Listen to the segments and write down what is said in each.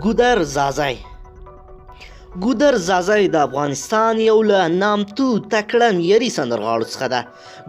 ګودر ځاځی. ګودر ځاځی د افغانستان یو له نامتو تکړه معیاري سندرغاړو څخه ده.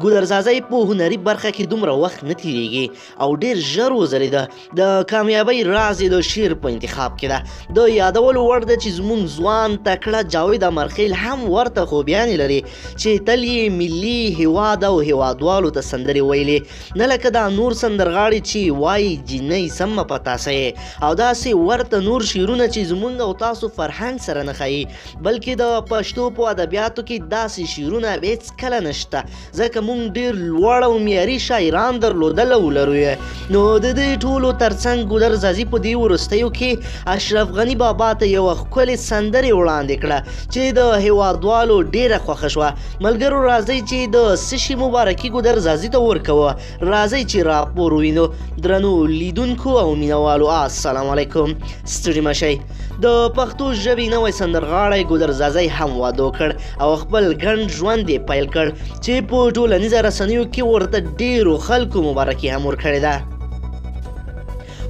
ګودر ځاځی په هنري برخه کې دومره وخت نه تیریږي او ډیر ژر وځلیده. د کامیابۍ راز یې د شعر په انتخاب کې ده. د یادولو وړ ده چې زموږ ځوان تکړه جاوید امرخیل هم ورته خوبیانې لري چې تل یې ملي هیواد او هیوادوالو ته سندرې ویلې، نه لکه دا نور سندرغاړي چې وایي جینۍ سمه په تاسه یې، او داسې ورته نور شعرونه چې زموږ او تاسو فرهنګ سره نه ښایي، بلکې د پښتو په ادبیاتو کې داسې شعرونه هېڅکله نشته، ځکه موږ ډېر لوړ او معیاري شاعران درلودل او لرو یې. نو د دې ټولو ترڅنګ ګودر ځاځي په دې وروستیو کې اشرف غني بابا ته یوه ښکلې سندرې وړاندې کړه چې د هیوادوالو ډېره خوښه شوه. ملګرو راځئ چې د څه شي مبارکي ګودر ځاځي ته ورکوه، راځئ چې راپور ووینو. درنو لیدونکو او مینوالو السلام علیکم، ستړي مه شئ. د پښتو ژبې نوی سندرغاړی ګودر ځاځی هم واده وکړ او خپل ګڼ ژوند یې پیل کړ چې په ټولنیزه رسنیو کې ورته ډېرو خلکو مبارکي هم ورکړې ده.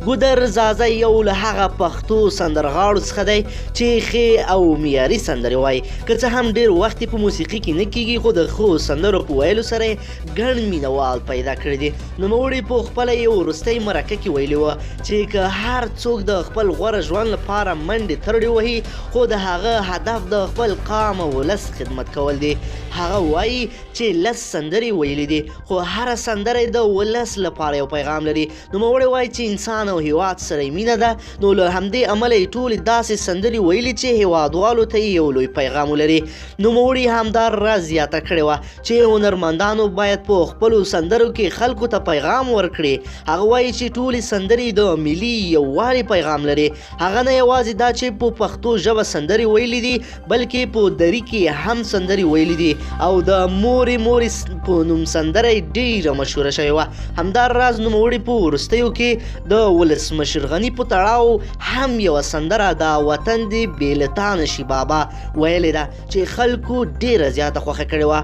ګودر ځاځی یو له هغه پښتو سندرغاړو څخه دی چې ښې او معیاري سندرې وایي. که څه هم ډېر وخت یې په موسیقي کې نه کیږي، خو د ښو سندرو په ویلو سره یې ګڼ مینوال پیدا کړي دي. نوموړي په خپله یو وروستۍ مرکه کې ویلي وه چې که هر څوک د خپل غوره ژوند لپاره منډې ترړې وهي، خو د هغه هدف د خپل قام او ولس خدمت کول دي. هغه وایي چې 10 سندرې ویلي دي، خو هره سندره د ولس لپاره یو پیغام لري. نوموړی وایي چې انسان او هیواد سره مینه ده، نو له همدې امله یې ټولې داسې سندرې ویلي چې هیوادوالو ته یې یو لوی پیغام ولري. نوموړي همدا راز زیاته کړې وه چې هنرمندانو باید په خپلو سندرو کې خلکو ته پیغام ورکړي. هغه وایي چې ټولې سندرې د ملي یووالي پیغام لري. هغه نه یوازې دا چې په پښتو ژبه سندرې ویلي دي، بلکې په دري کې هم سندرې ویلي دي او د مورې مورې په نوم سندره یې ډېره مشهوره شوې وه. همدا راز نوموړي په وروستیو کې د ولسمشر غني په تړاو هم یوه سندره دا وطن دې بې له تا نه شي بابا ویلې ده چې خلکو ډېره زیاته خوښه کړې وه.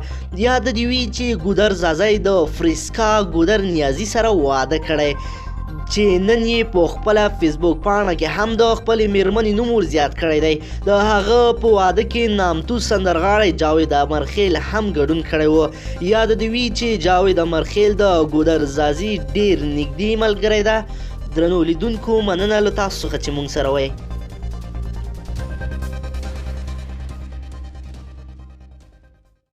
یاده دې وي چې ګودر ځاځی د فریسکا ګودر نیازي سره واده کړی چې نن یې په خپله فیسبوک پاڼه کې هم د خپلې میرمنې نوم ور زیات کړی دی. د هغه په واده کې نامتو سندرغاړی جاوید امرخیل هم ګډون کړی و. یاده دې وي چې جاوید امرخیل د ګودر ځاځي ډېر نږدې ملګری ده. درنو لیدونکو مننه له تاسو څخه چې موږ سره وئ.